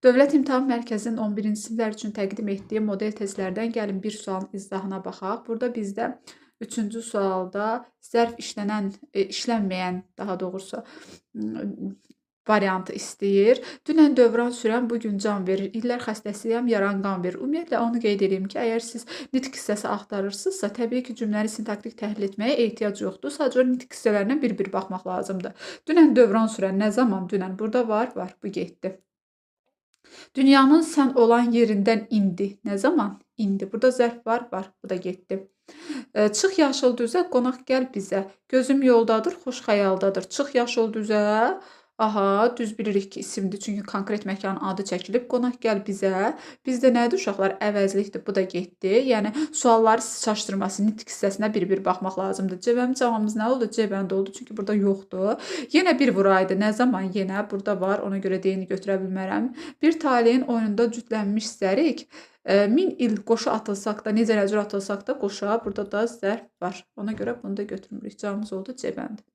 Dövlət İmtahan Mərkəzinin 11-ci siniflər üçün təqdim etdiyi model testlərdən gəlin bir sualın izahına baxaq. Burada bizdə 3-cü sualda zərf işlənən, işlənməyən, daha doğrusu variantı istəyir. Dünən dövran sürən bu gün can verir. İllər xəstəsiyəm, yaran qan verir. Ümumiyyətlə onu qeyd edeyim ki, əgər siz nitq hissəsi axtarırsınızsa, təbii ki, cümləni sintaktik təhlil etməyə ehtiyac yoxdur. Sadəcə nitq hissələrinə bir-bir baxmaq lazımdır. Dünən dövran sürən nə zaman? Dünən burada var, var. Bu getdi. Dünyanın sən olan yerindən indi. Nə zaman? İndi. Burada zərf var, var. Bu da getdi. Çıx yaşıl düzə, qonaq gəl bizə. Gözüm yoldadır, xoş xəyaldadır. Çıx yaşıl düzə. Aha, düz bilirik ki, isimdir. Çünki konkret məkanın adı çəkilib. Qonaq gəl bizə. Bizdə nədir uşaqlar? Əvəzlikdir. Bu da getdi. Yəni sualları çaşdırması, nitq hissəsinə bir-bir baxmaq lazımdır. C bəndi cavabımız nə oldu? C bəndi oldu. Çünki burada yoxdur. Yenə bir vuraydı. Nə zaman? Yenə burada var. Ona görə D-ni götürə bilmərəm. Bir taleyin oyununda cütlənmiş zərik. 1000 il qoşa atılsaq da, necə cür atılsaq da qoşa, burada da zərf var. Ona görə bunu da götürmürük. Cavabımız oldu C bəndi.